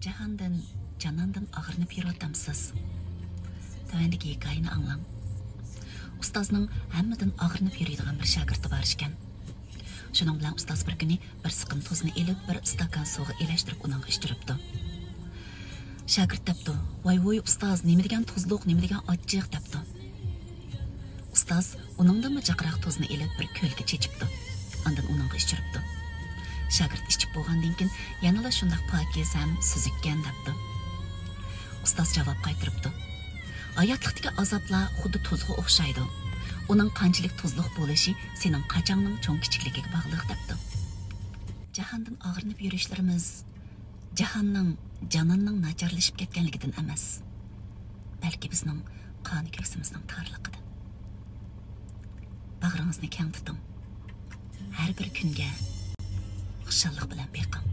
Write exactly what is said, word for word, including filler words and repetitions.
جاھاندىن، جاناندىن ئاغرىنىپ يۈرۈۋاتامسىز؟ تۆۋەندىكى ھېكايىنى ئاڭلاڭ. ئۇستازنىڭ ھەممىدىن ئاغرىنىپ يۈرىدىغان بىر شاگىرتى بار ئىكەن. شۇنىڭ بىلەن ئۇستاز بىر كۈنى بىر سىقىم تۇزنى ئېلىپ، بىر ئىستاكان سۇغا ئېلەشتۈرۈپ، ئۇنىڭغا ئىچۈرۈپتۇ. شاگىرت دەپتۇ: «ۋاي ۋوي ئۇستاز، نېمە دېگەن تۇزلۇق، نېمە دېگەن ئاچچىق» دەپتۇ. ئۇستاز ئۇنىڭدىنمۇ جىقراق تۇزنى ئېلىپ، بىر كۆلگە چېچىپتۇ. ئاندىن ئۇنىڭغا ئىچۈرۈپتۇ. شاگىرت ئىچىپ بولغاندىن كېيىن يەنىلا شۇنداق پاكىز ھەم سۈزۈككەن دەپتۇ. ئۇستاز جاۋاب قايتۇرۇپتۇ: «ھاياتلىقتىكى ئازابلار خۇددى تۇزغا ئوخشايدۇ. ئۇنىڭ قانچىلىك تۇزلۇق بولۇشى سېنىڭ قاچاڭنىڭ چوڭ كىچىكلىكىگە باغلىق» دەپتۇ. جاھاندىن ئاغرىنىپ يۈرۈشلىرىمىز جاھاننىڭ، جاناننىڭ ناچارلىشىپ كەتكەنلىكىدىن ئەمەس، بەلكى بىزنىڭ قان كۆكسىمىزنىڭ تارلىقىدىن. باغرىڭىزنى كەڭ تۇتۇڭ. ھەر بىر كۈنگە خۇشاللىق بىلەن بېقىڭ.